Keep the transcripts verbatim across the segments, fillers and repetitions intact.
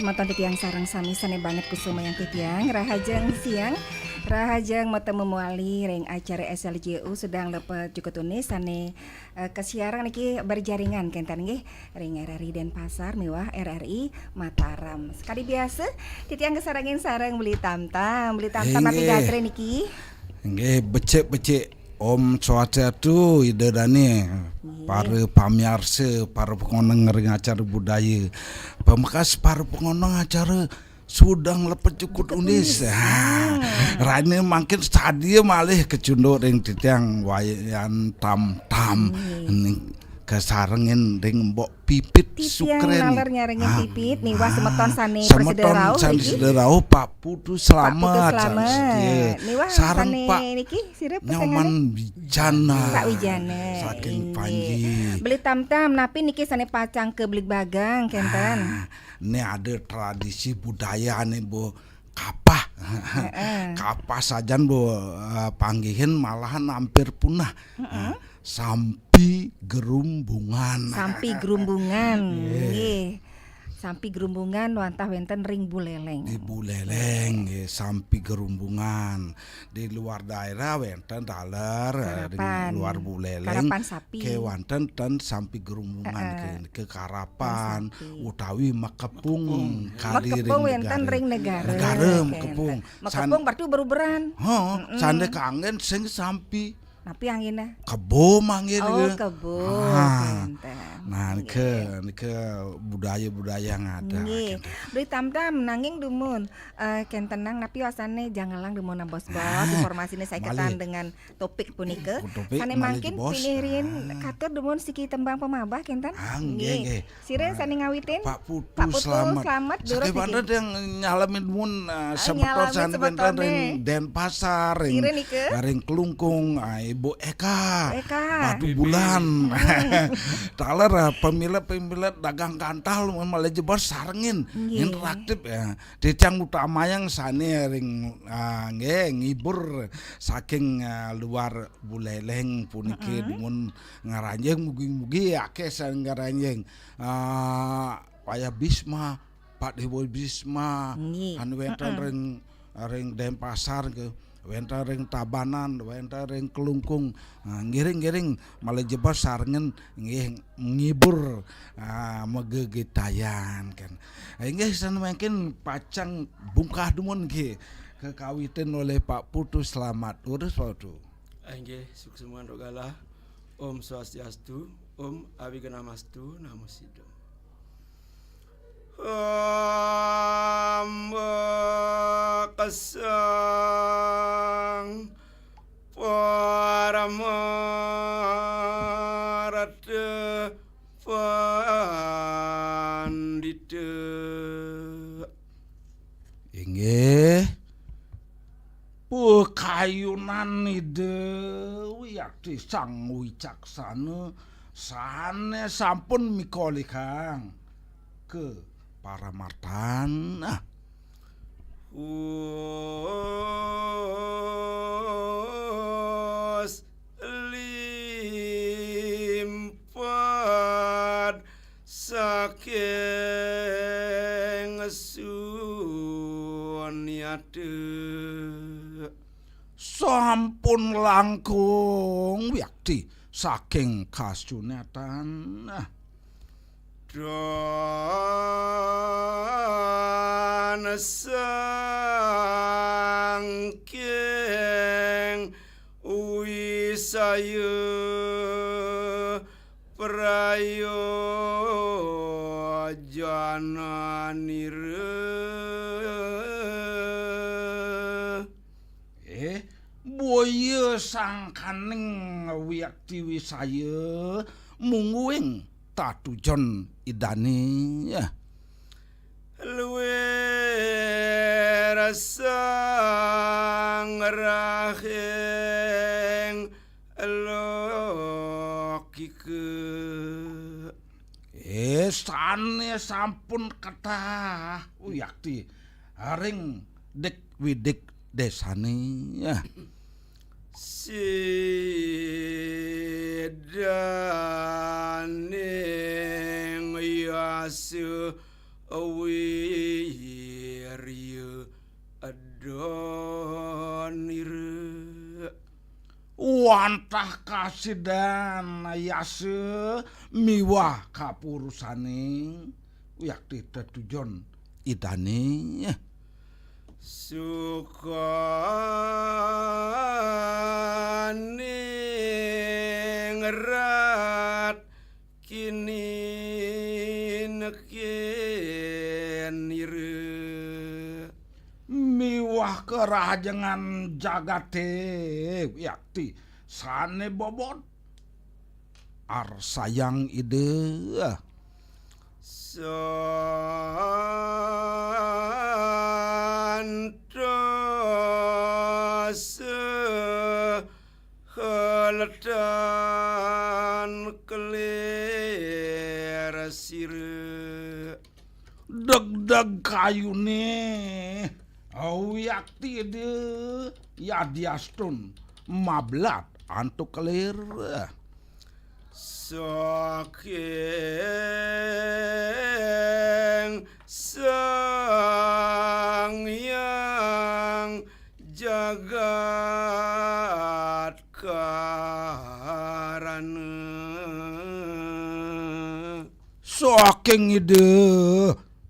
Semeton titiang sareng sami sané banget kusumayang titiang, rahajeng siang, rahajeng matemu malih ring acara S L J U sedang lepet jukut unis sané, eh, kasiaran niki berjaringan kénten nggih ring R R I Denpasar miwah R R I Mataram. Sekadi biasa, titiang kasarengin sareng Beli Tamtam. Beli Tamtam napi Inggih. Gatra niki? Inggih, becik-becik. Om Swastiastu, Ida Dané. Inggih. Para pamiarsa, para pangoneng ring acara budaya. Pamekas para pangoneng acara sudang lepet jukut unis. Ha. Hmm. Rena mangkin sadia malih kacunduk ring titiang Wayan Tamtam. Inggih. Ning kasarengin ring Mbok Pipit Sukreni. Titiang naler nyarengin Pipit, miwah semeton sané prasida rauh, sané prasida rauh, Pak Putu Slamet, Pak Putu Slamet. Sané setia. Miwah sareng sané Pak niki, sira pesengané? Nyoman Wijana. Pak Wijana. Saking Panji. Inggih. Beli Tamtam, napi niki sané pacang kabligbagang, kénten? Ah, né ada tradisi budaya ané, Bu, kapah. Heeh. Kapah sajan, Bu, eh, panggihin malahan hampir punah. Heeh. Nah, sampi gerumbungan. Sampi gerumbungan. Nggih. Nggih. Sampi gerumbungan wantah wénten ring Buléléng. Di Buléléng, nggih, sampi gerumbungan. Di luar daerah wénten taler, eh, di Karapan. Luar Buléléng. Karapan sapi. Kéwanten ten sampi gerumbungan, heeh, ke, ke karapan, sampi. Utawi makepung, makepung, kadi makepung ring wénten negara. Ring negara, negara, kénten. Makepung san- berarti beruberan. Heeh, mm-mm. Sané kanggén sing sampi. Napi angginé? Kebo manggihin. Oh, ya. Kebo, ah, kénten. Nah, nggih. Nika, nika budaya-budaya yang ada, nggih. Kénten. Beli Tamtam, nanging dumun, eh, kéntenang napi wastané jangelang dumun bos-bos, ah, informasiné saiketan malih dengan topik punika. Topik sané malih mangkin jebos. Pinih riin, ah, katur dumun siki tembang pamahbah, kénten? Ah, nggih, nggih. Nggih. Sira sané ngawitin? Pak Putu, Pak Putu Slamet. Slamet, durus niki. Saking wénten yang nyalamin mun, eh, ah, semeton nyalamin sané wénten semetoné. Ring Denpasar, ring, sira nika? Ring Klungkung, ah, Ibu Eka, Eka. Batu Bulan. Taler, eh, pamilet-pamilet dagang kantal, mun malih jebos sarengin. Nggih. Interaktif ya. Titiang utamayang sané ring, ah, nggih, ngibur saking, ah, luar Buléléng puniki, heeh, dumun ngranjing, mugi-mugi akéh sané ngranjing. Ah, Wayah Bisma, Pak Déwa Bisma, nggih, anu wénten, heeh, ring, ring Denpasar ke, wénten ring Tabanan, wénten ring Klungkung. Ah, ngiring-ngiring malih jebos sarengin nggih ngibur, ah, magegitayan kan. Inggih sané mangkin pacang bungkah dumun nggih kakawitin olih Pak Putu Slamet. Durus, Pak Putu. Ah, inggih, suksma antuk galah. Om Swastiastu, Om Awighnamastu, Namo Siddham. Amba kesang paramarata pandita. Inggih. Pakayunan Ida Wiakti Sang Wicaksana sané sampun mikolihang kaparamartan. Ah. Us limpad saking sunyata. Sampun langkung wiakti saking kasunyatan. Ah. Dan sangking wisaya prayojananira. Eh, boya sangkaning wiakti wisaya mungguing tatujon Idané. Luwir sangrahing lokika. Eh, sané sampun ketah wiakti ring dik widik désané. Sidaning yasa wi Edon ira. Wantah kasidan yasa miwah kapurusaning wiakti tetujon Idane. Sukaning rat kini nekin ira. Miwah kerahajengan jagate wiakti sane bobot. Arsayang Ida. Santosa haletan kelir sira. Degdeg kayune wiakti Ida yadiastun mablat antuk kelir. Saking Sang Hyang Jagat Karana. Saking Ida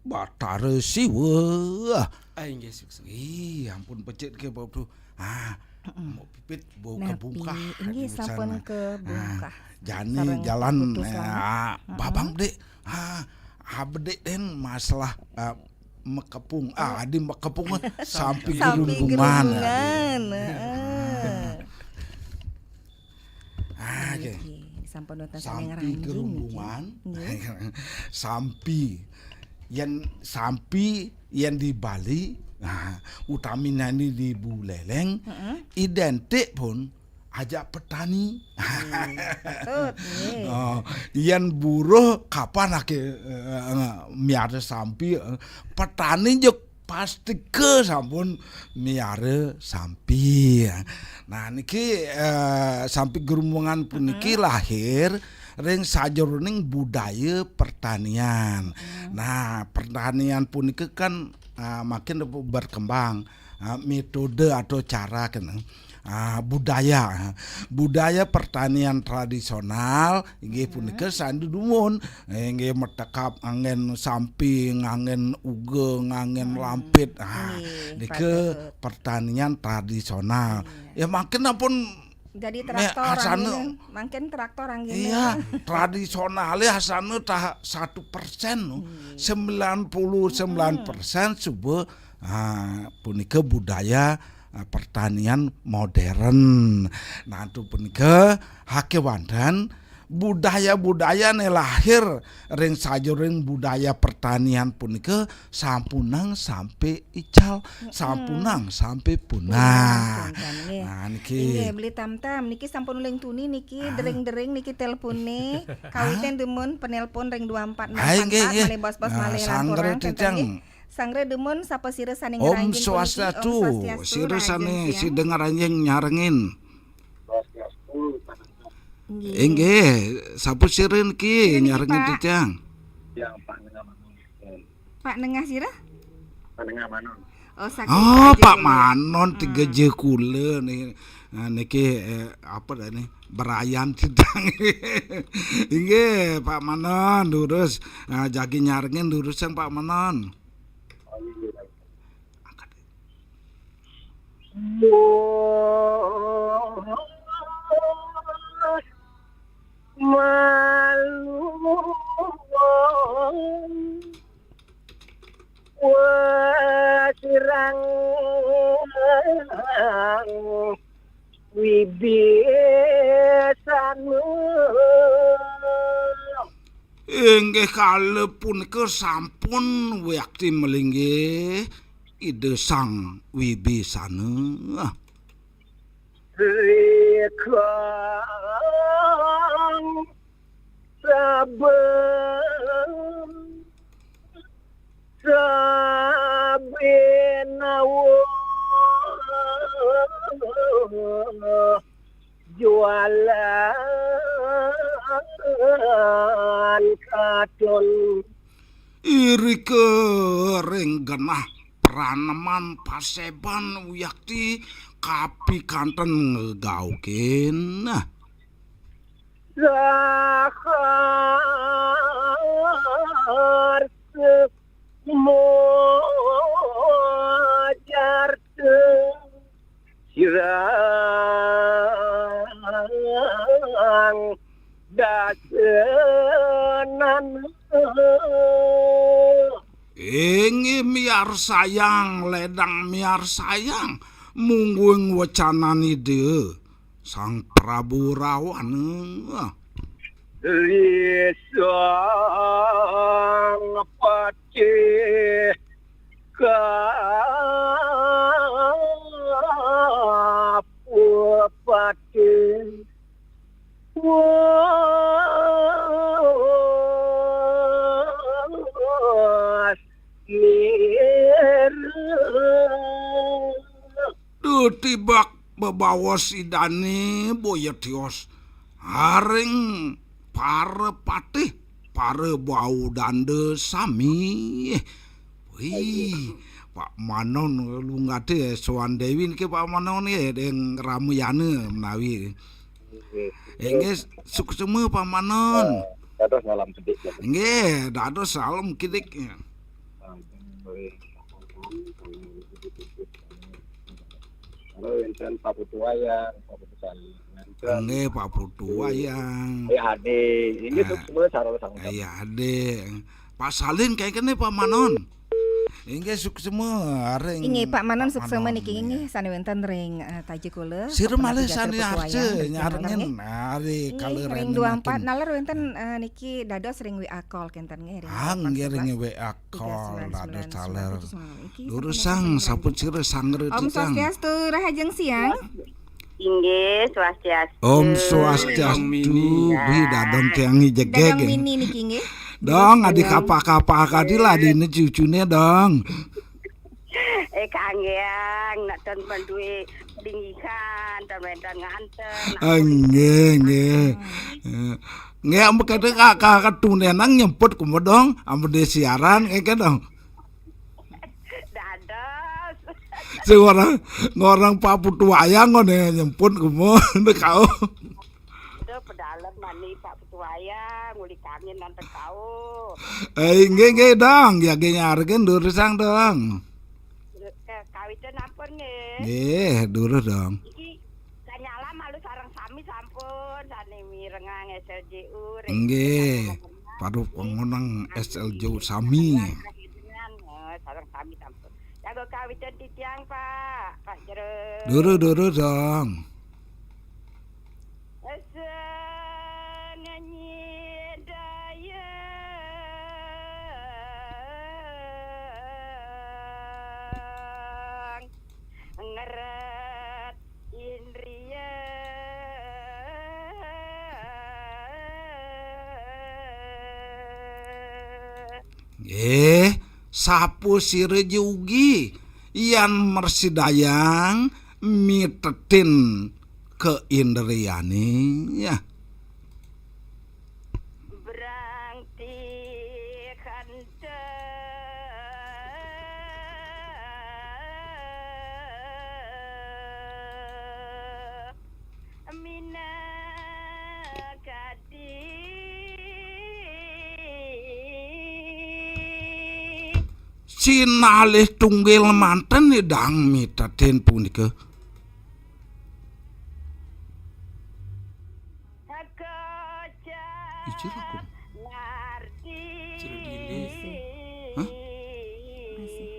Batara Siwa. Ah, inggih, suksma. Ih, ampun, becik ke, Bapak. Ah, mau pipit, bau Napi? Kebungkah. Inggih, sampun kebungkah. Ah, jani sareng jalan, putus eh, lama. Ah, Babang Bedik. Ah, ah, Bedik den masalah, ah, mekepung. Ah, adi mekepung, sampi. Sampi gerumbungan. Gerumbungan. Heeh. Ah, oke. Niki, sampun wonten saking sampi ngranjing niki. Gerumbungan. Nggih. Sampi. Yen sampi, yen di Bali, nah, utaminane di Buleleng, heeh, identik pun ajak petani. Nggih, patut, nggih. Oh, yen buruh kapan ake, eh, miara sampi, eh, petani juk pastika sampun miara sampi. Nah, niki, eh, sampi gerumbungan puniki, mm-mm, lahir ring sajeroning budaya pertanian. Mm-mm. Nah, pertanian punika kan, eh, makin berkembang, eh, metode atau cara kena. Ah, budaya. Budaya pertanian tradisional inggih, hmm, punika sane dumun. Inggih metekap nganggen sampi, nganggen uga, nganggen, hmm, lampit. Ah, nggih, nika patut. Pertanian tradisional. Iya. Ya, mangkin ampun jadi me-, traktor asana anggene, mangkin traktor anggene. Iya, tradisionale asana tah satu persen, no. Nggih. Sembilan puluh sembilan persen, hmm, suba, ah, punika budaya, ah, pertanian modern. Nah, antuk punika, hake wantah budaya-budayane lahir ring sajeroning budaya pertanian punika sampunang sampe ical, mm-mm, sampunang sampe punah. Punah, punah, nggih. Nah, niki. Inggih, Beli Tamtam, niki sampun uling tuni niki, ah, dering-dering niki telpone. Kawitin, ah, dumun penelpon ring dua empat enam empat empat, ah, inggih, inggih, malih bos-bos, nah, malih sanggra lanturang, tenten, titiang, nggih. Sanggra dumun, sapa sira sane, Om ngranjing puniki? Swastiastu. Om Swastiastu, sira sane, rahayu, sida ngranjing nyarengin. Nggih. Inggih, sapa sira niki? Sira niki, nyarengin, Pak? Titiang. Yang Pak Nengah Manon. Pak Nengah sira? Pak Nengah Manon. Oh, saking, oh, Pak Jekula. Pak Manon, hmm, tiga Jekula nih. Nah, niki, eh, apa dah nih? Berayan titiang. Inggih, Pak Manon, durus. Nah, jagi nyarengin durus yang Pak Manon. Oh, iya, iya. Angkat. Malu sirang wibisanu. Inggih kala punika sampun wiakti malinggih Ida Sang Wibisana. Rikang saben sabinawa jualan katon. Irika ring genah raneman paseban wiakti kapikanten ngegaukin. Nah. Dahar semojar sirang dasenan. Inggih miarsayang, ledang miarsayang, mungguing wecanan Ida Sang Prabu Rawana. Risang patih kapupatih. Was nira. Duh, tibak bebaos Idane boya tios. Aring para patih, para bau danda sami. Wih, Pak Manon lunggate sowan Dewi niki Pak Manon nggih deng ramayana menawi. Inggih, suksema Pak Manon. Dados salam sedik. Inggih, dados salam kidik. Halo, wenten Pak Putu Wayang, Pak Putu Sali. Wenten. Nggih, Pak Putu Wayang. Ayah Ade. Inggih, ah, suksema sareng sami. Ayah Ade. Pak Salin kae kene Pak Manon. Inggih, suksema ring. Inggih, Pak Manon, Pak suksema Manon, niki, inggih, sane wenten ring, eh, taji kula. Sira malih sane arsa nyarengen, nggih. Ari inggih, kala ring rene dua empat mangkin. Naler wenten, eh, niki dados ring W A call kenten nggih, ring ah, nggih, ring W A call dados taler. Durusang sampun sira sanggra. Om Swastiastu, rahajeng siang. Inggih, Swastiastu. Om Swastiastu. Dadong Mini. Bi dadong tiang jegeg. Dadong Mini niki nggih. Dong, adi kapa-kapa kadi lah dine cucune, Dong. Eh, kanggeang, nak ten duwe linggihan, ten wenten nganten. Ah, nggih, nggih. Eh, nggih, ampun kate kakak tunenang nyemput kumo, Dong, ampun de siaran, nggih, Dong. Dados. Sing orang, orang Pak Putu Wayang ngene nyemput kumo, nek kau. Aduh, pedalem mani Pak Putu Wayang, uli kangin nonton kau. Eh, nggih, nggih, Dong. Ya, nggih, nyargen durusang, Dong. Ke-, kawitan ampun, nggih. Nggih, durus, Dong. Iki Kanyala malu sareng sami sampun, sane mirengang S L J U, nggih. Paduka ngonang S L J U sami. Nggih, sareng sami sampun. Jago kawitan titiang, Pak. Pak Jero. Durus, durus, Dong. Asa nganyi dayang. Ngeret indria. Nggih, sapa sira ugi yan mresidayang mitetin keindriyane, ya. Berang ti kanta minakadi. Sinalih tunggil manten idang mitatin punika. Ijil aku. Ijil dini. Hah? Masih.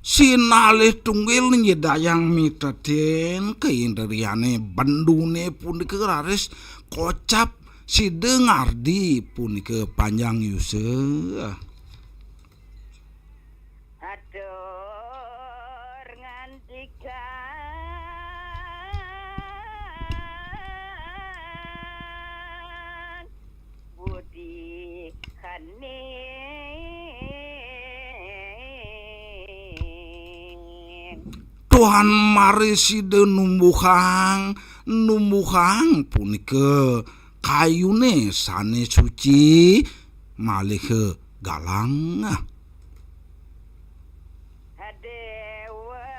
Sinalih tunggil nyidayang mitetin keindriyane bendune punika raris kocap sida ngardi punika panjang yusa. Atur ngandikan budi kening. Tuh Pan mari sida numbuhang, numbuhang punika kayune sane suci malih galang. Dewa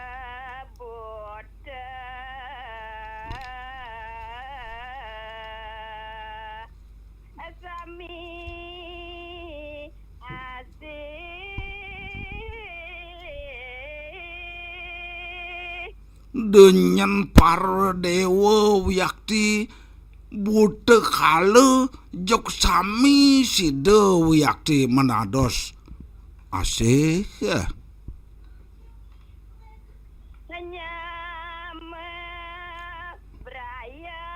Buddha sami asih. Denyen para dewa wiakti buta kala jog sami sida wiakti manados asih. Nyama braya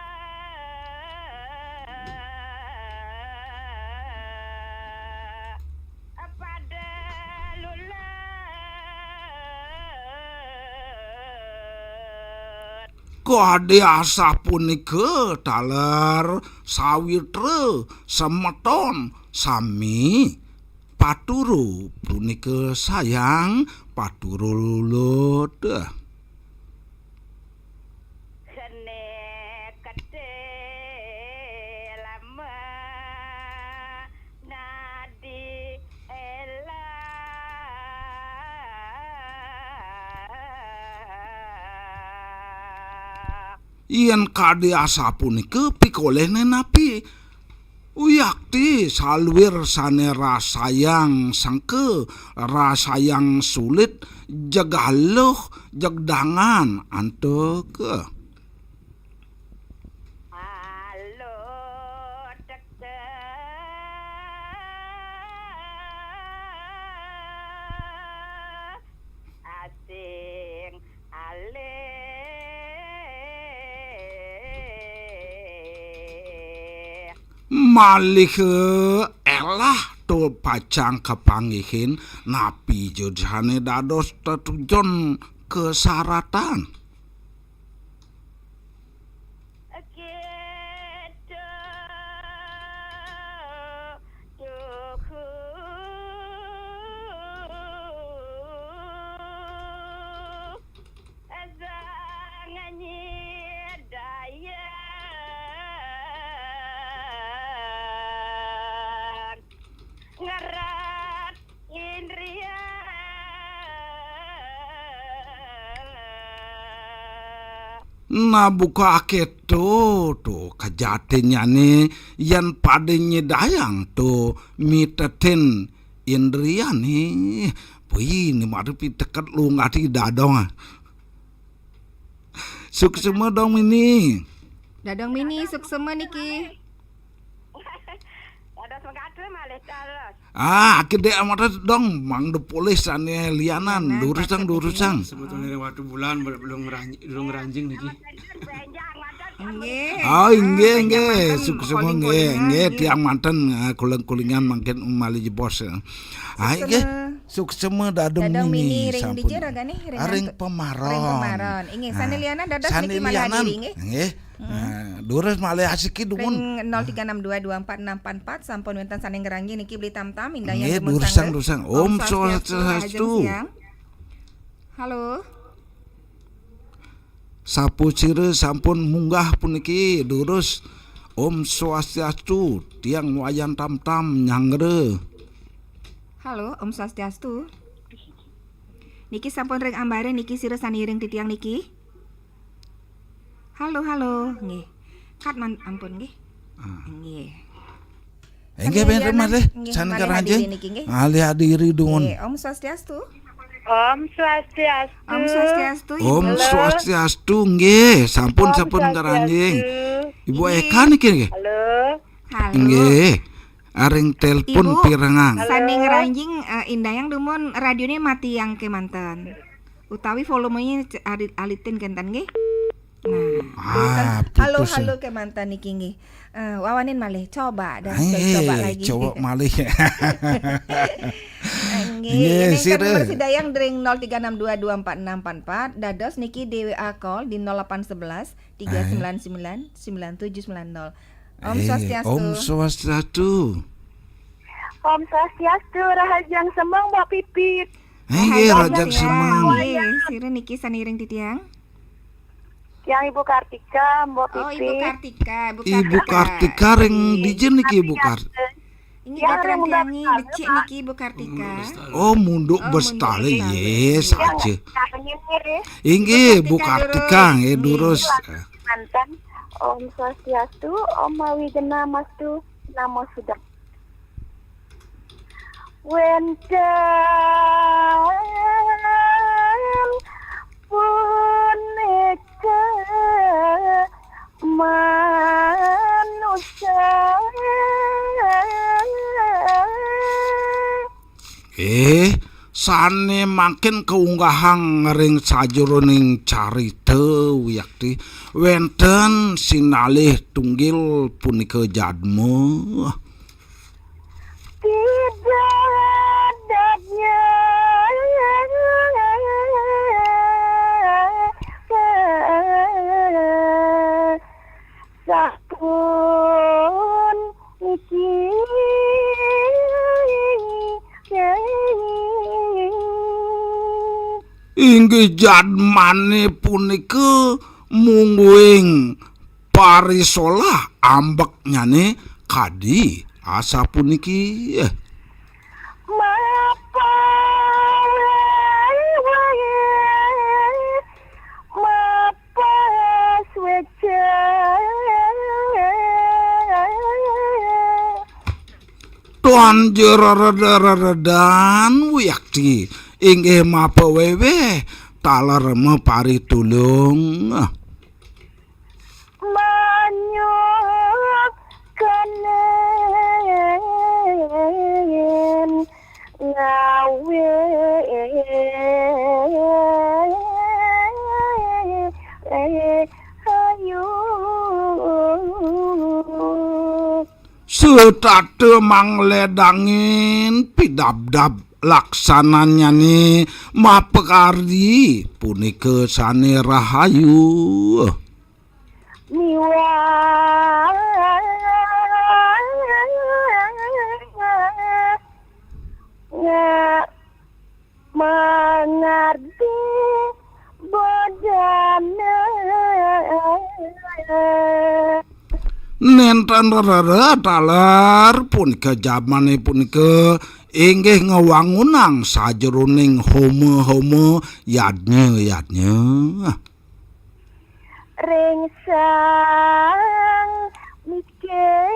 pada lulat. Kadi asapunika taler sawitra semeton sami paturu punika sayang paturu lulut. Kene kete lama nadi ela. Yen kadi asapunika pikolehne napi? Uyakti saluir sane rasayang sengka, rasayang sulit, jeg aluh, jeg dangan, antuk. Aluh teka asing alih. Malih elah to pacang kapanggihin napi ja jane dados tetujon kesaratan. Kita tuhu sang nyidayang ngerat indria. Nah, buka aketo to kajatinnyane yan pada nyidayang to mitetin indriane. Pui ni mari piteket lu ngati dadong. Suksema dong mini. Dadong mini, suksema niki. Dados mengkate malih talos. Ah, akéh dék amat dong, mangda polih sané lianan, lianan, durusang, durusang. Sebetulnya waktu bulan belum ngeranjing, belum ngeranjing niki. Nggih. Oh, inggih, inggih. Suksema nggih, nggih, tiang manten, ah, kuling-kulingan mangkin malih jebos. Ah, inggih. Suksema dadong mini ring sampun. Dija ragané, ring Pemaron. Ring Pemaron. Inggih, sané lianan dados niki malih lianan. Nggih. Nah, durus malih asiki dumun. Ring nol tiga enam dua dua empat enam empat empat, sampun wénten sané ngranjing niki Beli Tamtam, Indah. Nggih, durusang, durusang. Om Swastiastu, Rahayu Siang. Halo. Sapasira sampun munggah puniki, durus. Om Swastiastu, tiang Wayan Tamtam nyanggra. Halo, Om Swastiastu. Niki sampun ring ambara niki sira sané iring titiang niki. Halo, halo. Nggih. Kat man-, ampun nggih. Ah. Nggih. Inggih, sané lianan, malih, nggih, sané malih ngranjing. Hadirin niki, nggih. Alih hadiri dumun. Nggih, Om Swastiastu. Om Swastiastu. Om Swastiastu, Ibu. Om Swastiastu, nggih. Sampun, sampun ngranjing. Ibu Eka niki, nggih. Halo. Halo. Nggih. Aring telepon pirengang. Ibu, sané ngranjing, eh, indayang dumun radioné matiang kémanten. Utawi volumenya ce-, arit-, alitin kénten nggih. Nah, ah, putus, halo, ya. Halo kémanten niki nggih. Eh, wawanin malih, coba dan coba lagi. Coba malih. Nggih, nggih, ini kan sira. Nomor sidayang ring nol tiga enam dua dua empat enam empat empat, dados niki di W A call di nol delapan sebelas tiga sembilan sembilan sembilan tujuh sembilan nol. Om Swastiastu. Om Swastiastu. Om Swastiastu, rahajeng semeng, Mbok Pipit. Inggih, Rahayu, Raja Tiang. Semang. Nggih, sira niki saniring titiang? Tiang Ibu Kartika, Mbok Pipi. Oh, Ibu Kartika, Ibu Kartika. Ibu Kartika ring dija niki, Ibu Kartika? Inggih, gatra tiang becik niki, Ibu Kartika. Oh, Munduk Bestali, nggih, saja. Inggih, Ibu Kartika, nggih, durus. Manten, Om Swastiastu, Om Awighnamastu, Namo Siddham. Wénten punika manusa. Eh, sané mangkin kaunggahang ring sajeroning carita wiakti, wénten sinalih tunggil punika jadma. Tidak adanya sampun niki. Inggih, jadmané punika mungguing parisolah, ambeknyané kadi asapuniki. Mapas wécé. Tuan jereredan wiakti, inggih mapawéwéh taler maparitulung. Manyuk kenen ngawé hayu. Setata mangledangin pidabdab laksananyané mapakardi punika sané rahayu. Miwah nga-, mangardi bodana. Nénten rereh taler punika jadmané punika inggih ngwangunang sajeroning homa-homa yadnya-yadnya. Ring sang mikin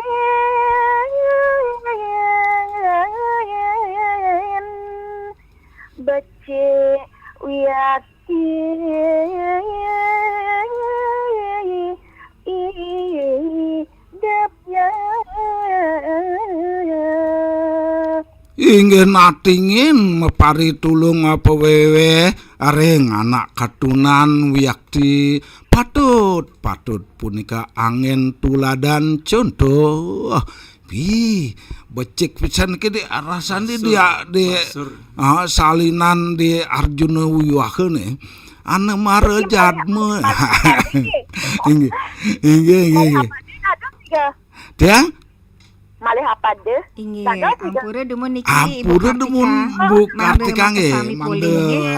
becik wiakti idepnya. Inggih natingin maparitulung apa wéwéh ring anak katunan wiakti patut, patut punika anggén tuladan contoh. Pi, becik pisan ki di arasan di Basur, dia di, basur. Ah, salinan di Arjuna Wiwaha nih. Anu mara jadma. Inggih, inggih, inggih, inggih. Tiang? Malih apa deh? Inggih, ampura dumun niki, Ibu Kartika. Ampura dumun, Bu Kartika, nggih. Mangda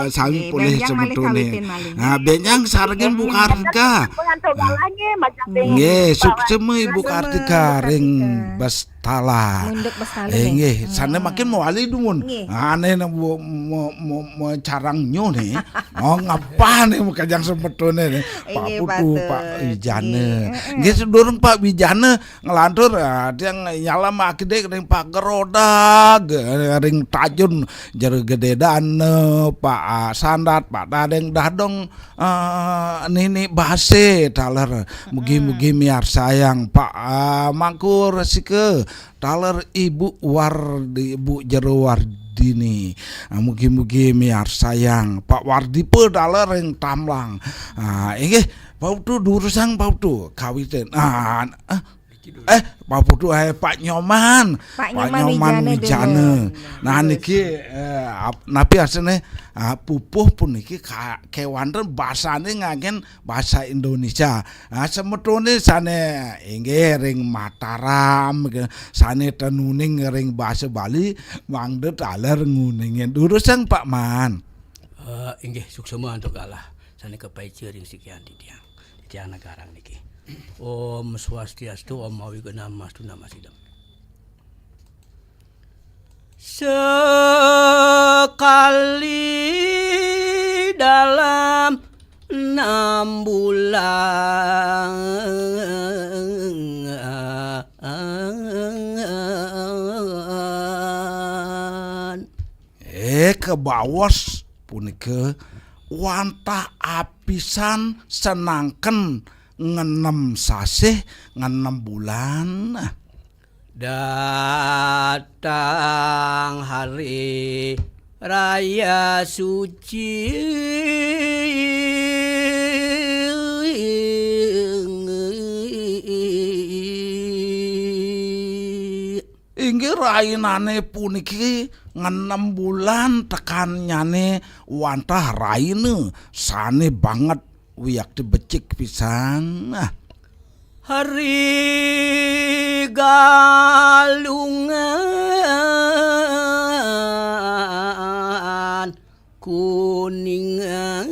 sami polih semetone. Nggih, benjang malih kawitin malih. Nah, benjang sarengin Bu Kartika. Nggih, suksema Ibu Kartika ring Bastala. Munduk Bastala. Eh, nggih, sané makin mawali dumun. Nggih. Ané nang mo-, mo-, mo-, mo carang nyo né. Oh, ngapa né makajang semetone né? Pak Putu, Pak Wijana. Nggih, sedurung Pak Wijana nglantur, ah, tiang nyalam akidik ring Pak Gerodag, eh, ring Tajun, Jero Gedé Dana, Pak, ah, Sandat, Pak Tadeng Dadong, ah, Nini Base taler. Mugi-mugi miarsayang Pak, ah, Mangku Resika taler Ibu Wardi, Ibu Jero Wardini. Ah, mugi-mugi miarsayang Pak Wardipa taler ring Tamlang. Ah, inggih, Pak Putu durusang Pak Putu kawitin. Ah, ah, Eh, Pak Putu, eh, Pak Nyoman. Pak Nyoman Wijana. Nah, niki, eh, ap- napi asline, ah, pupuh puniki ka- kewanten basane nganggen basa Indonesia. Nah, semetone sane inggih ring Mataram, ke- sane tenuning ring basa Bali, mangda taler nguningin. Durusang, Pak Man. Eh, inggih, suksema antuk galah sane kapaica ring sikian titiang. Titiang negarang niki. Om Swastiastu, Om Awignamastu Namasidam. Sekali dalam enam bulan. Eh, kabaos punika wantah apisan senangken ngenem sasih, ngenem bulan. Datang hari raya suci. Inggih, rainane puniki ngenem bulan tekannyane wantah raina sane banget wiakti becik pisan. Nah, Hari Galungan Kuningan.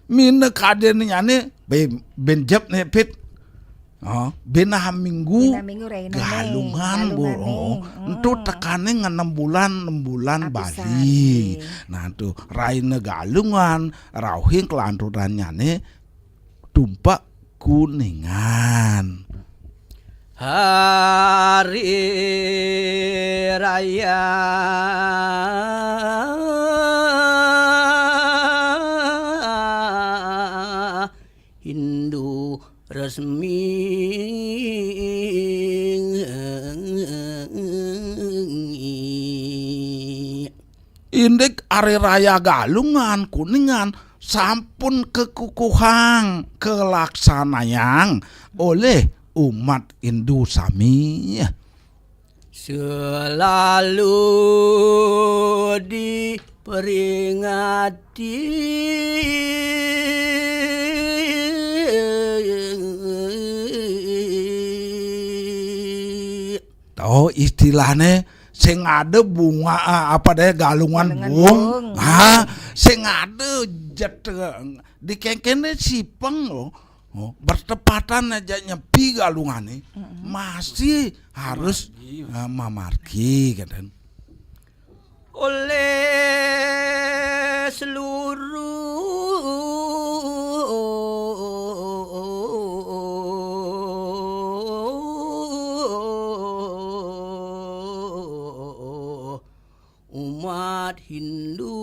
Minakadinnyane be- benjep ne, Pit. Oh, benah minggu. Benah minggu rainane. Galungan, Bu. Galungane. Oh, Mm-mm. Entu tekane ngenem bulan, enam bulan Apisan, Bali. nggih. Nah, tuh raina Galungan, rauhing kelanturannyané Tumpak Kuningan. Hari Raya Hindu resmi. Indik Hari Raya Galungan Kuningan sampun kekukuhang kalaksanayang olih umat Hindu sami. Selalu diperingati. Oh, istilahné sing ada bunga, ah, apa deh, galungan Galungan bung. bung. Ha, sing ada jet, eh, di kénkéné sipeng loh. Oh, bertepatan aja nyepi galungané, masih harus, eh, mamargi, katanya. Oleh seluruh umat Hindu.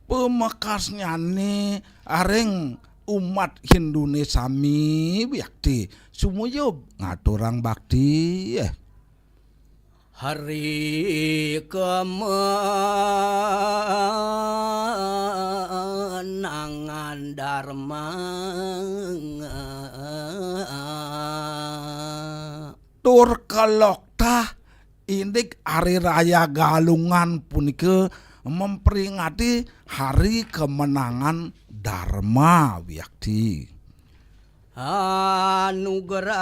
Pamekasnyané aring umat Hinduné sami wiakti sumuyub ngaturang bakti. Hari kemenangan Dharma. Tur kaloktah indik Hari Raya Galungan punika memperingati Hari Kemenangan Dharma wiakti. Anugerah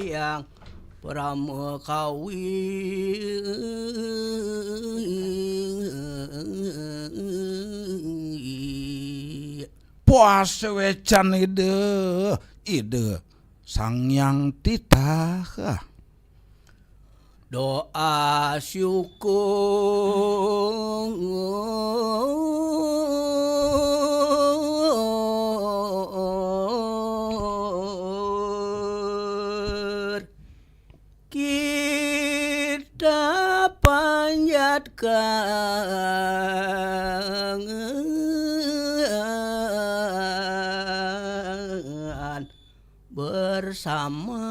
yang Parama Kawi. Pasuécan Ida, Ida Sang Hyang Titah. Doa syukur kita panjatkan. bersama.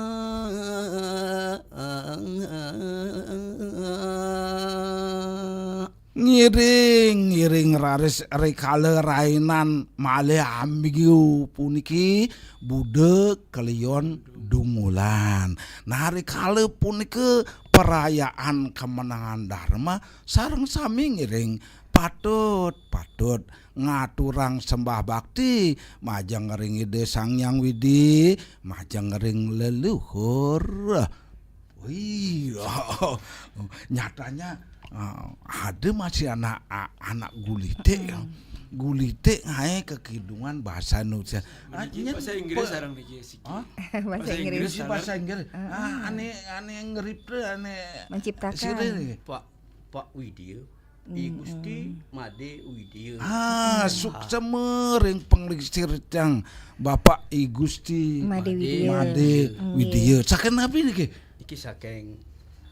Ngiring-ngiring raris rikala rainan malih ambigu puniki Buda kalion Dungulan. Nah, rikala punika perayaan kemenangan Dharma sareng sami ngiring patut, patut ngaturang sembah bakti majeng ring Ida Sang Hyang Widi, majeng ring leluhur. Wih, nyatanya, eh, ada masih anak a- anak gulitik ya. Gulitik ngae kekidungan bahasa Indonesia. Ah, niki nyet bahasa Inggris pe- sareng niki siki. Hah? Bahasa Bahasa Inggris. Inggris Niki standar. Bahasa Inggris. Ah, ane ane ngeripta ane Menciptakan. Sira niki. Pak Pak Widya, I Gusti Made Widya. Ah, suksema ring panglingsir tiang Bapak I Gusti Made Widya. Made Nggih. Widya. Saking napi niki? Niki saking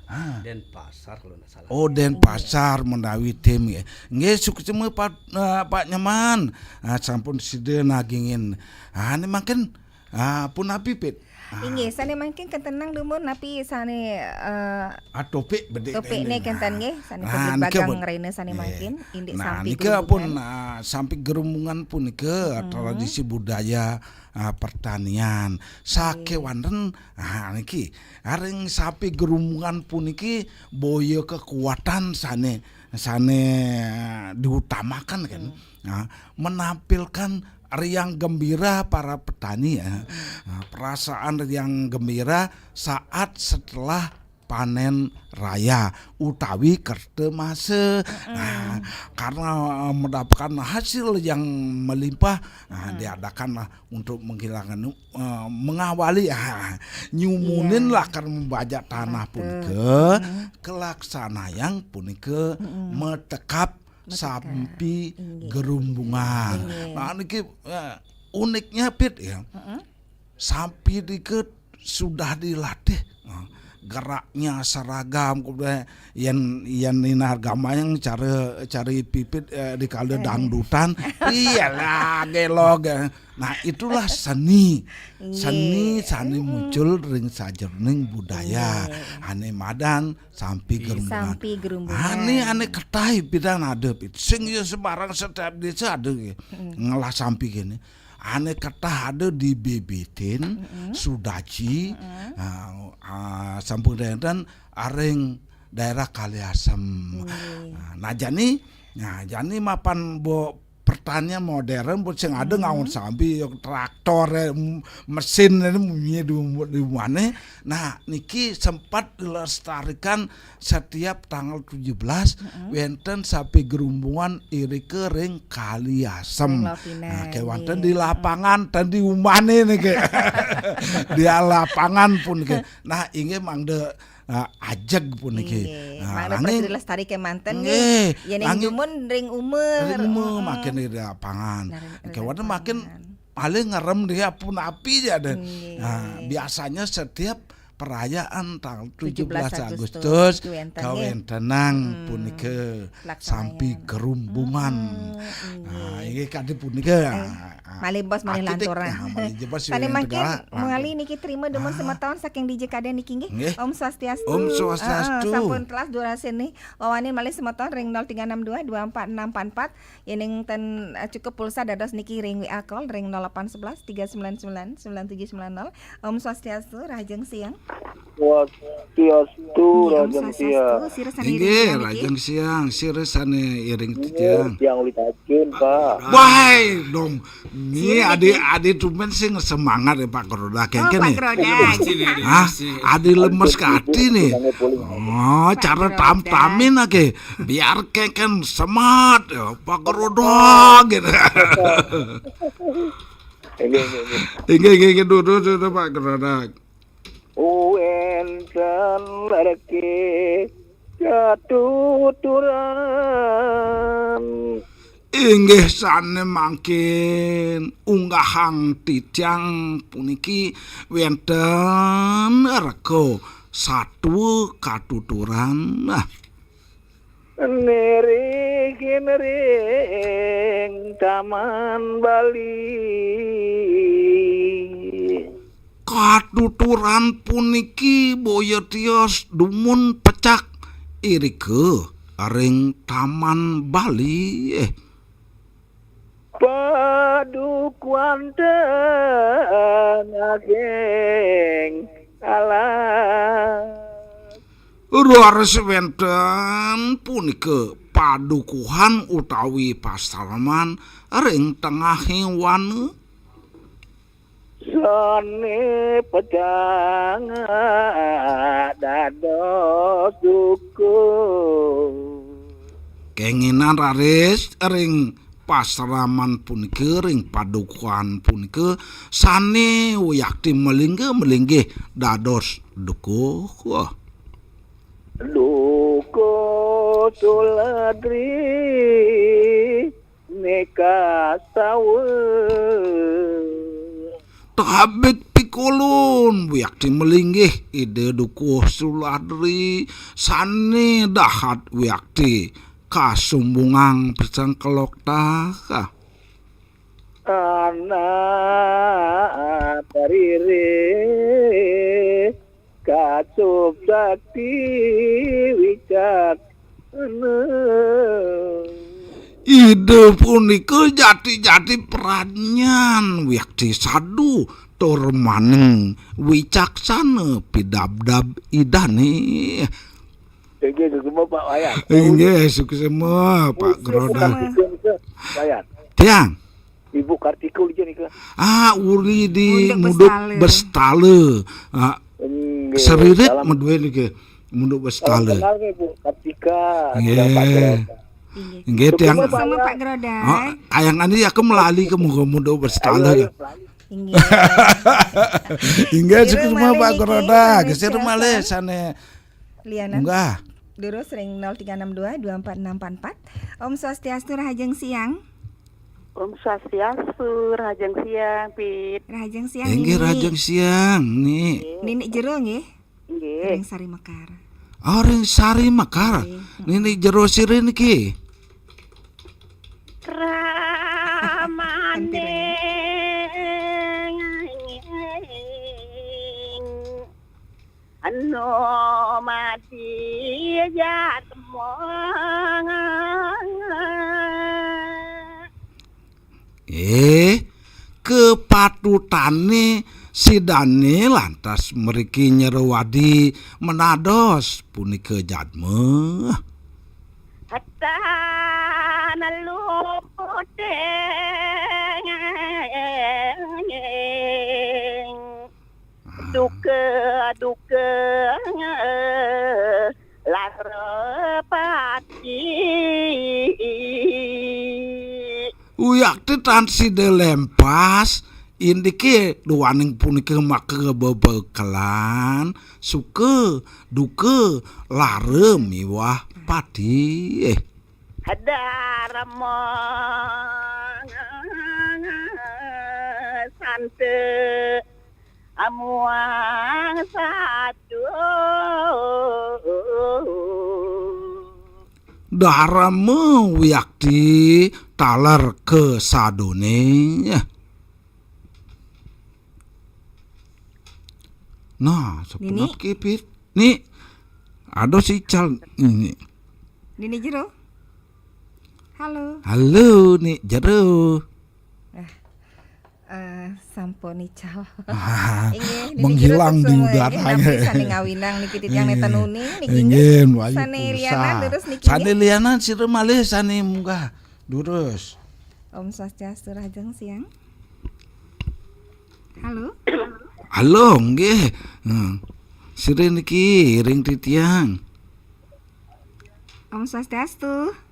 Ah. Denpasar kalau ndak salah. Oh, Denpasar menawi tim nggih. Nggih, suksema Pak, eh, Pak Nyoman. Ah, sampun sida nagingin. Ah, ini mangkin ah, punapi, Pit? Ah, Inggih, sane mangkin kentenang dumun napi sane, eh, Ah, topik bedik topik rene. Ne kenten Nah. Nggih, sane Nah, publik nika bagang pun. Rene sane Nggih. Mangkin indik Nah, sampi nika gerumbungan. Pun, ah, sampi gerumbungan punika tradisi budaya, ah, pertanian. Sakewanten, ah, niki, ring sampi gerumbungan puniki boya kekuatan sane, sane diutamakan kan. Nah, menampilkan riang gembira para petani ya. Nah, perasaan riang gembira saat setelah panen raya utawi kerta masa. Nah, karena, eh, mendapatkan hasil yang melimpah, nah, diadakanlah untuk menghilangkan, eh, mengawali, ah, nyumunin Iya. Lah kan membajak tanah Betul. Punika, kelaksanayang punika metekap Metekap. Sampi Inggih. Gerumbungan. Inggih. Nah, niki, eh, uniknya, Pit, ya. Sampi niki sudah dilatih. Nah, geraknya seragam, kemudian yen, yen ninah gamayang cara, cara pipit, eh, di kala dangdutan. Iyalah, gelog, eh. Nah, itulah seni. Inggih. Seni sane muncul ring sajeroning budaya. Inggih. Ane madan sampi gerumbungan. Sampi gerumbungan. Ane, ane ketah pidan ada, Pit. Sing ya sembarang setiap desa ada nggih. Ngelah sampi kene. Ane ketah ada di Bebetin, Sudaji, ah, ah, sampun enten ring daerah Kaliasem. Inggih. Ah, nah, jani, nah, jani mapan bo pertanian modern pun sing ada ngaun sampi, ya, traktor, eh, m-, mesin ini munyi di, di mana. Nah, niki sempat dilestarikan setiap tanggal tujuh belas, wenten sampi gerumbungan irika ring Kali Asem. Ring Laut Pinang, nah, kewanten nggih. Di lapangan, ten di umane niki. Di lapangan pun niki. Nah, inggih mangda, eh, ajeg puniki. Inggih. Nah, mangda nanging dilestari kemanten nggih. Nggih, yen nanging dumun ring umur. Ring umur makin di lapangan. Nah, ring, ring kewanten lapangan. Makin paling ngerem dia pun api aja deh. Nggih. Nah, biasanya setiap perayaan tanggal tujuh belas Agustus, Agustus, kawentenang punika sampi gerumbungan. Nah, inggih kadi punika. Malih bos, malih lanturang. Nah, malih jebos. Sane mangkin, mengali niki terima dumun semeton saking D J Kadek niki nggih. Nggih. Om Swastiastu. Om Swastiastu. Heeh, sampun telas durasane. Wawani malih semeton ring nol tiga enam dua dua empat enam empat empat. Yening ten, eh, cukup pulsa dados niki ring W A call ring nol delapan sebelas tiga sembilan sembilan sembilan tujuh sembilan nol. Om Swastiastu, rahajeng siang. Swastiastu, rahajeng siang. Sira sane iring titiang niki. Inggih, rahajeng siang, sira sane iring titiang. Tiang uli kacun, Pak. Wah, dong. Ini adi, adi tumben sing semangat ya, Pak Kerodak. Oh, Pak Kerodak. Hah? Adi lemes ke ati nih. Oh, cara tam-tamin ake. Biar keken semat ya, Pak Kerodak gitu. Inggih, inggih, inggih. Inggih, inggih, inggih, duh, duh, duh, duh, Pak Kerodak. Wenten reke katuturan. Inggih sane mangkin unggahang titiang puniki wenten reka satua katuturan. Nah, nirigin ring Taman Bali. atuturan puniki boya tios dumun pecak irika ring Taman Bali. Eh, Padukuhan tengahing alas. Raris wenten punika padukuhan utawi pasraman ring tengahing wana. Sane pecang dados dukuh. Kenginan raris ring pasraman punika, ring padukuhan punika, sane wiakti malinggih-malinggih dados dukuh. Wah. Dukuh Suladri nikasawa. Tabik pikolon wiakti malinggih Ida Dukuh Suladri, sane dahat wiakti kasumbungang pisang keloktak. Anak riri kasup sakti wicaksana. Ida punika jati-jati pradnyan wiakti sadu tur maning wicaksana pidabdab Idane. Inggih, suksma, Pak Wayan. Inggih, suksma, Pak Groda. Suksma. Pak Wayan. Tiang. Ibu Kartika uli nika. Ah, uli di Munduk Munduk Bestala. Bestala. Ah, inggih, saririt salam. Madue nika. Munduk Bestala. Salam kenal nggih, Bu Kartika. Inggih. Tiang Pak Groda. Inggih. Inggih, tiang. Suksma, Pak Groda. Ah, ayang ani aku melali ke Munduk Bestala. Ayo, ayo, melali. Inggih. Inggih, suksma, Pak Groda. Geser malih sane. Lianan. Munggah. Durus ring nol tiga enam dua dua empat enam empat empat. Om Swastiastu, rahajeng siang. Om Swastiastu, rahajeng siang, Pit. Rahajeng siang, inggih, Nini. Rahajeng siang, Ni. Nini Jero, nggih? Inggih. Ring Sari Mekar. Oh, ring Sari Mekar. Nggih. Nini Jero sira niki. Ramaning anu mati jatma. Eh, kepatutane sidane lantas mriki nyerowadi menados punika jadma. Hatan luputeng duka-duka lara pati. Wiakti tan sida lempas, indike duaning punika maka bebekelan, suka, duka, lara miwah pati. Eh. Dharma santa amuang satu. Dharma wiakti taler kasadone. Nah, Nini? Sepenat kipit. Ni, aduh si Cal ini. Nini Jero. Halo. Halo, Ni Jero. Eh, sampun ical. Ah, inggih, niki menghilang di udara. Inggih, napi sane ngawinang niki titiang neta nuni niki, inggih, inggih, wayu sane pusa. Lianan durus niki, sane inggih. Lianan sira malih sane munggah durus. Om Swastiastu, rahajeng siang. Halo. Halo, nggih. Hmm. Sira niki ring titiang. Om Swastiastu.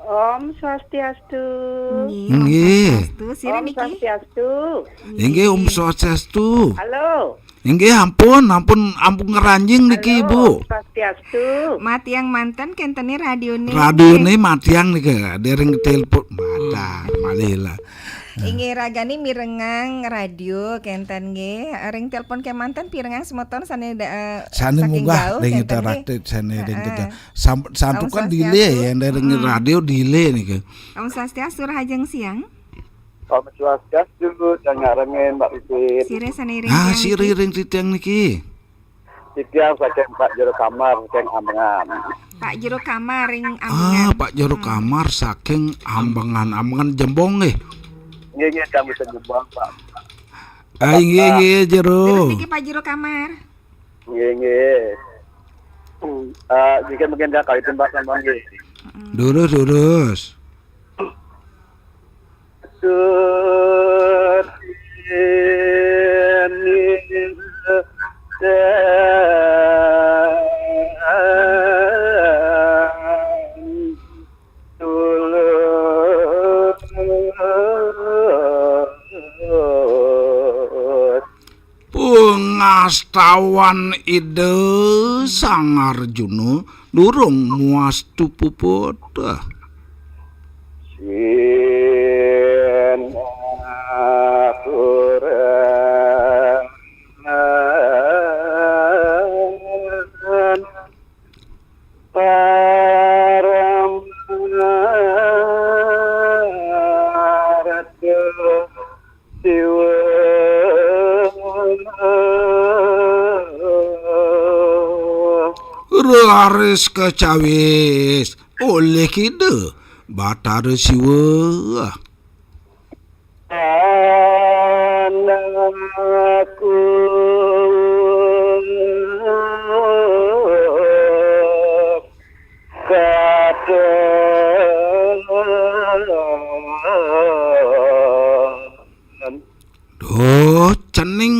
Om Swastiastu. Nggih, Om Nggih. Swastiastu. Sira Om niki? Swastiastu. Inggih, Om Swastiastu. Halo. Inggih, ampun, ampun, ampun ngranjing niki, halo, Bu. Om Swastiastu. Matiang manten kentene radione. Radione matiang niki, dereng telepon. Madah, malih lah. Inggih, ragane mirengang radio kenten nggih. Ring telepon kemanten pirengang semeton sane da-, sane saking munggah jauh ring kenten nggih. Interaktif sane ring, heeh, kita. Sam-, santukan. Om Swastiastu. Delay ya, ring, hmm, radio delay niki. Om Swastiastu, rahajeng siang. Om Swastiastu, titiang ngarengin Mbak Pipit. Sira sané ring Ah, tiang sira niki? Ring titiang niki. Titiang saking Pak Jero Kamar, saking Ambengan. Pak Jero Kamar ring Ambengan. Ah, Pak Jero Kamar saking Ambengan, Ambengan Jembong nggih. Nggih, nggih, kami Jembong, Pak. Ah, inggih, inggih, Jero. Terus niki Pak Jero Kamar. Nggih, nggih. Eh, jika mungkin dah kali tembak sama nggih. Durus, durus. Sutin tulus. Pangastawan Ida Sang Arjuna durung muastu puput. Sin aturan paramaratna Siwa. Raris kacawis olih Ida Batara Siwa. Anakku katon. Duh, cening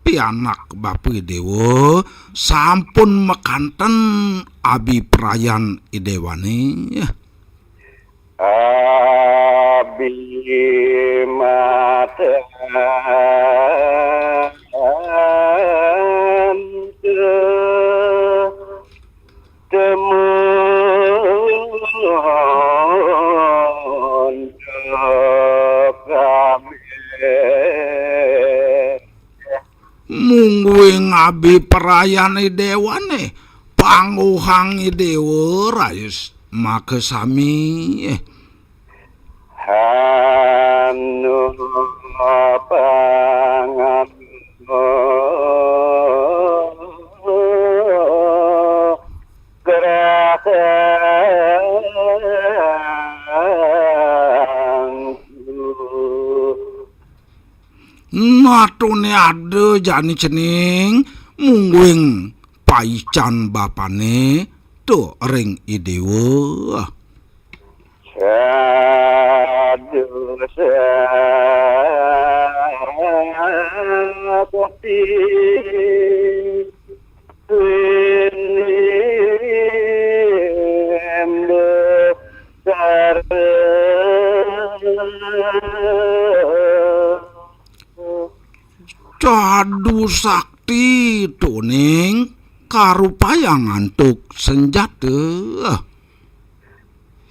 pianak Bapa Déwa, sampun makanten abiprayan Idewané. Abimatan temun kami. Mungguing abiprayan Idewané, pangguhang Idewa raris makasami. Anu pangan gerakan. Natune ada jani cening mungguing paican bapane tu ring Idewa. Sadhu sakti Sadhu sakti tuning karupayang antuk senjata.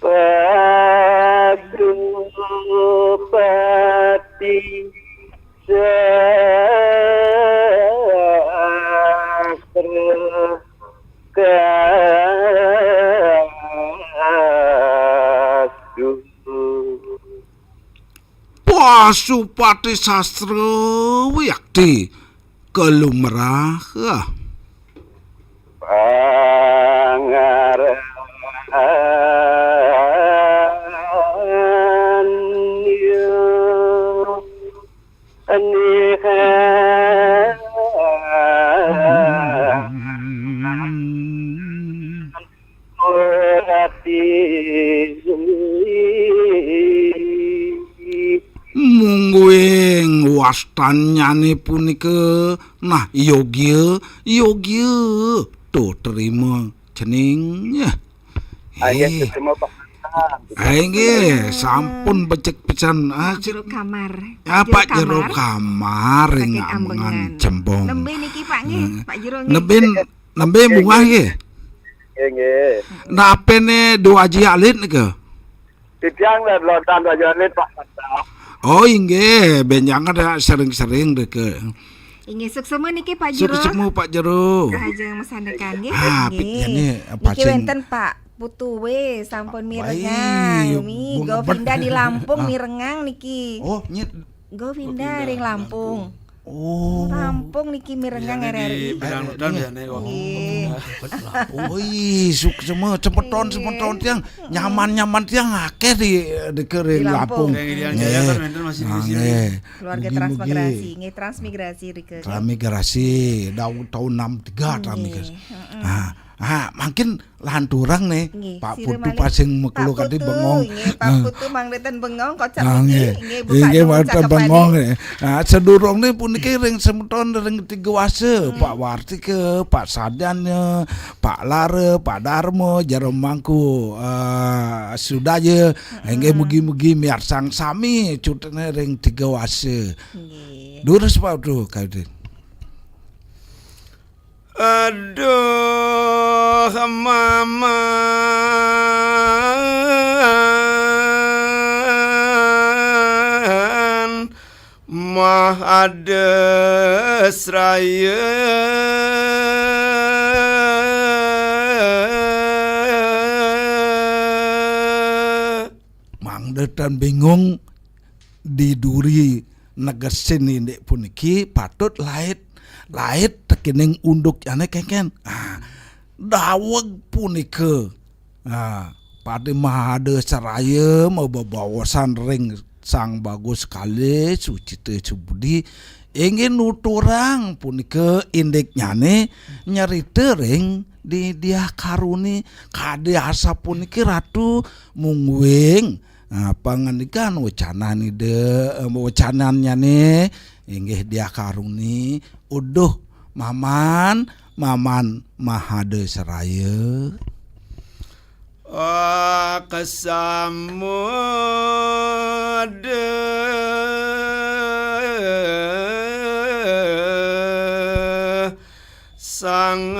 Padupati sastra kastu. Pasupati sastra wiakti kalumrah. Pangaran Mungguing wastannyane punika, nah, yogya, yogya. Tuh, terima cening. Ah, nggih, eh, terima, Pak. Ah, inggih, sampun becik pisan. Ah, Pak Jero Kamar. Ah, Pak Jero Kamar ring Ambengan Jembong. Nembe niki, Pak, nggih, Pak Jero, nggih. Nembe, nembe bungah nggih. Nggih, nggih. Napene dua aji alit nika? Titiang dah lontan dua aji alit, Pak. Oh, inggih, benjang ada sering-sering deke. Inggih, suksema niki, Pak Jero. Suksema, Pak Jero. Ajeng masandekan nggih. Ah, nggih. Niki wenten, Pak. Putu wé sampun mirengang. Baik, mi Govinda di Lampung mirengang niki. Oh, nyit. Govinda ring Lampung. Oh. Lampung niki mirengang. Iya, R R I. Di Bidang Udan ya, nih, kok. Nggih. Lampung. Wih, suk semua cepeton, cepeton tiang. Nyaman-nyaman tiang akeh di, di kering Lampung. Lampung. Yang Irian Jaya kan wénten masih di sini. Nggih. Keluarga Transmigrasi, nggih, Transmigrasi rike. Transmigrasi, tahun, tahun enam tiga Transmigrasi. Nggih. Heeh. Ah, ah, mungkin lanturang nih, nggih, Pak Putu malih. Pasing mekelo Pak kadi Putu, bengong. Nggih, Pak Putu mangdeten bengong, kocap niki, nggih, nggih, mangdeten bengong nih. Nah, sedurungne puniki ring semeton ring Tiga Wasa, Pak Wartika, Pak Sadanya, Pak Lara, Pak Darma, Jero Mangku, eh, Sudaya, nggih, mugi-mugi miarsang sami cutene ring Tiga Wasa. Nggih. Durus Pak Putu, kadi. Aduh, Maman Mahades Raya. Mangda tan bingung di duri negesin indik puniki patut lait, lait tekening unduknyane kengken. Ah, daweg punika, ah, Pade Mahada Seraya mabebaosan ring Sang Bagus Kalih Sucita Subudi inggih nuturang punika indiknyane nyerita ring Diah Karuni kadi asapuniki Ratu mungguing Ah, pangandikan wecanan Ida, eh, wecanannyane inggih Diah Karuni, uduh Maman, Maman Mahada Seraya. Akasamada sanget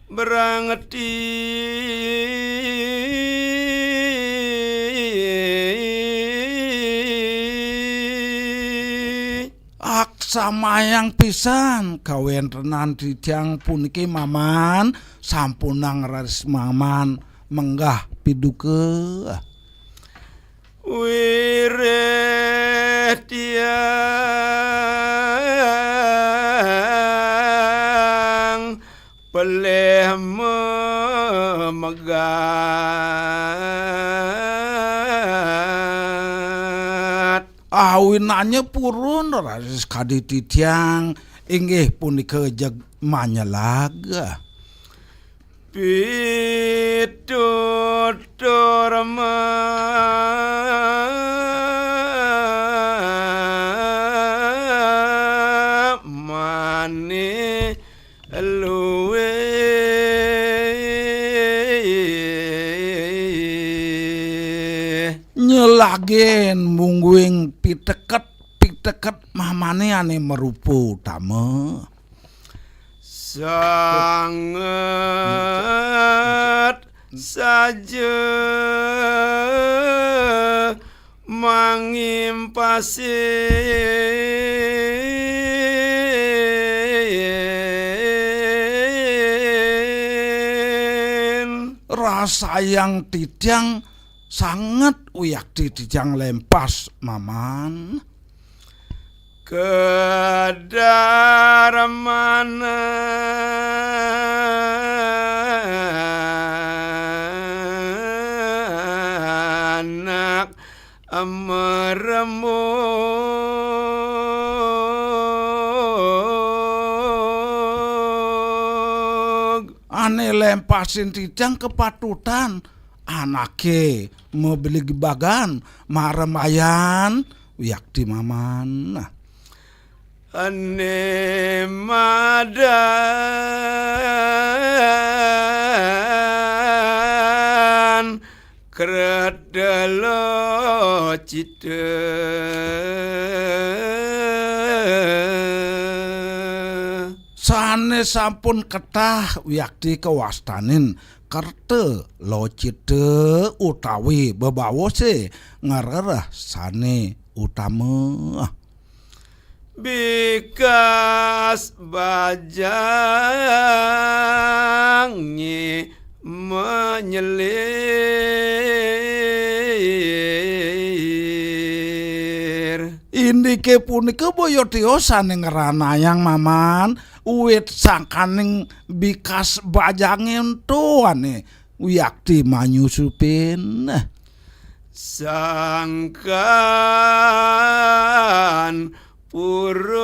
berangeti. Aksamayang pisan kawentenan titiang puniki Maman sampunang raris Maman menggah piduka. Wiréh tiang pelih memegat. Awinannya purun raris kadi titiang inggih punika jeg manyelag. Pitutur mani luwih. Nyelagen mungguing piteket, piteket mamane ane marupa utama. Sanget saja mangimpasin. Rasayang titiang sanget wiakti titiang lempas, Maman. Kedarman anak merembug. Ane lempasin titiang kepatutan anake mabligbagan maremayan wiakti Maman. Ane madan kredelo cita. Sane sampun ketah wiakti kawastanin kerta locita utawi bebawose ngrereh sane utama. Bikas bajangé menyelir. Indiké punika boya tiosan ing ranayang Maman, uwit sangkaning bikas bajangé ento ané wiakti manyusupin. Sangkan purun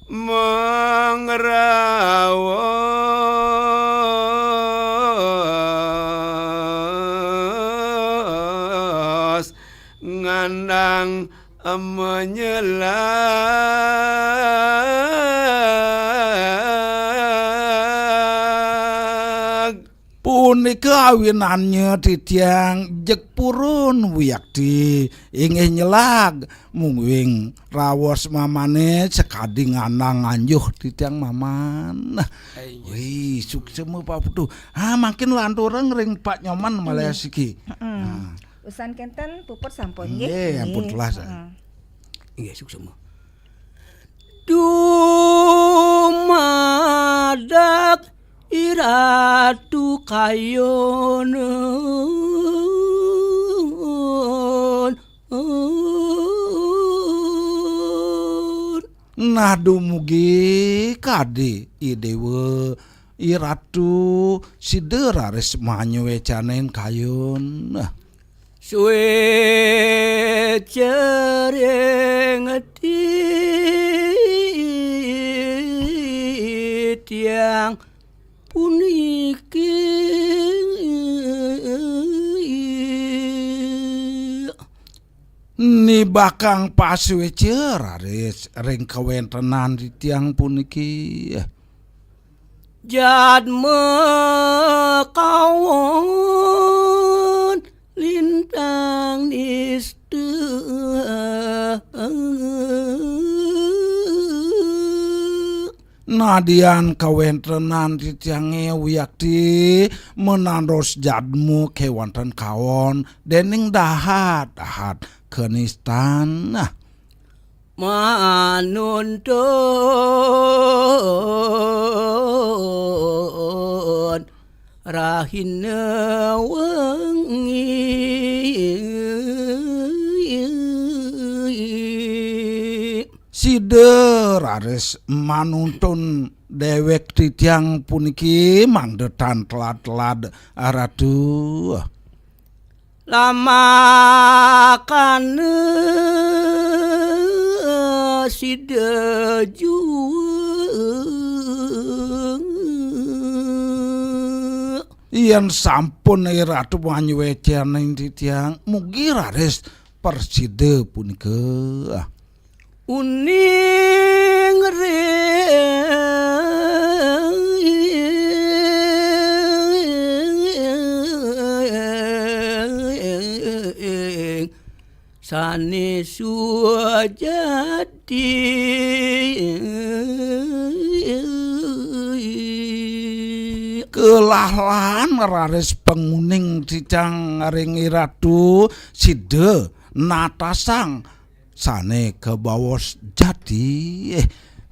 mangraos ngandang menyelag. Punika awinannya titiang jeg purun wiakti inggih nyelag mungguing raos Mamané sakadi ngandang anjuh titiang Maman. Nah, wih, suksema Pak Putu. Ah, mangkin lanturang ring Pak Nyoman malih siki. Nah. Usan kenten puput sampun nggih. Nggih, ampun telah. Nggih, suksema. Dumadak I Ratu Kayun. Nah, dumugi kadi I Déwa, I Ratu, sida raris manyuécanin kayun. Nah. Suéca ring titiang puniki. Nibakang pasuéca raris ring kawéntenan titiang puniki. Jadma kawon lintang nista. Nadian kawéntenan titiangé wiakti menandos jadma kéwanten kawon déning dahat-dahat kanistan. Nah. Manuntun rahina wengi. Sida raris manuntun déwék titiang puniki mangda tan telad-telad, Ratu. Lamakana sida jua. Yén sampun I Ratu manyuécanin titiang, mugi raris prasida punika. Uning ring sané sujati. Kelahlan raris panguning titiang ring I Ratu, sida natasang sané kabaos jati. Eh,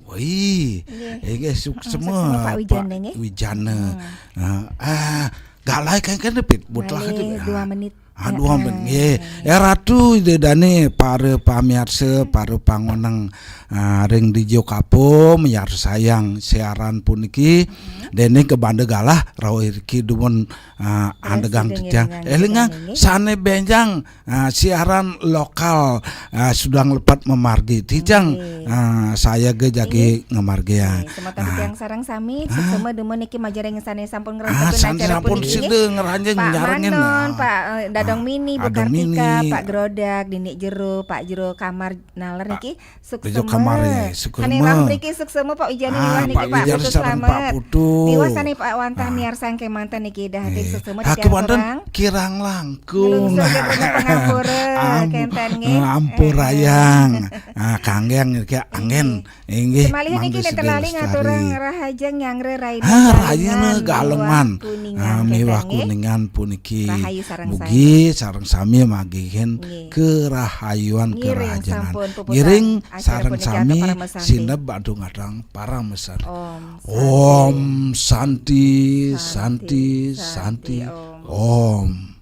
wih, nggih. Inggih, suksema, suksema, Pak Wijana, Pak nggih. Wijana. Hmm. Ah, ah, galai kan, kan, Pit, butlah. Malih dua menit. Ah, dua menit, nggih. Nggih. Ya, Ratu, Ida Dané, para pamiarsa, para pangoneng, ah, ring dija kapo, miarsayang siaran puniki, déning kabanda galah, rauh iriki dumun, ah, andegang sida titiang. Élingang, nggih. Sané bénjang, ah, siaran lokal, ah, Sudang Lepat mamargi. Titiang, nggih, ah, sayaga jagi ngamargiang. Nggih, semeton titiang sareng sami, suksema dumun niki majeng ring sané sampun ngranjing acara puniki, nggih. Sané sampun sida ngranjing nyarengin, Pak Manon, ah, Pak, eh, Dadong Mini, Bu Kartika, Pak Grodak, Dinik Jero, Pak Jero Kamar, naler niki. Suksema. Bejo kamar ya, suksema. Sané rauh mriki suksema Pak Wijana, ah, miwah niki Pak Putu sareng Slamet. Pak Putu. Miwah sané Pak wantah miarsang kémanten niki dah hadir, suksema. Nggih. Titiang wantah kirang langkung. Nglungsur gatra pangampura, kénten nggih. Amp-, eh, ampurayang. Ah, kanggéang niki anggén. Nggih. Inggih, samalihan niki mangda nénten sida lali lestari. Ngaturang rahajeng nyanggra rahina Galengan. Ah, rahina Galengan miwah Kuningan, ah, miwah Wah, kuningan puniki. Rahayu sareng mugi sareng sami magihin kerahayuan, ngiring kerahajengan. Sampun pupusan ngiring acara sareng punika sami. Sineb adung adang paramesari. Om Santi, Santi, Santi, Santi, Santi, Om. Om.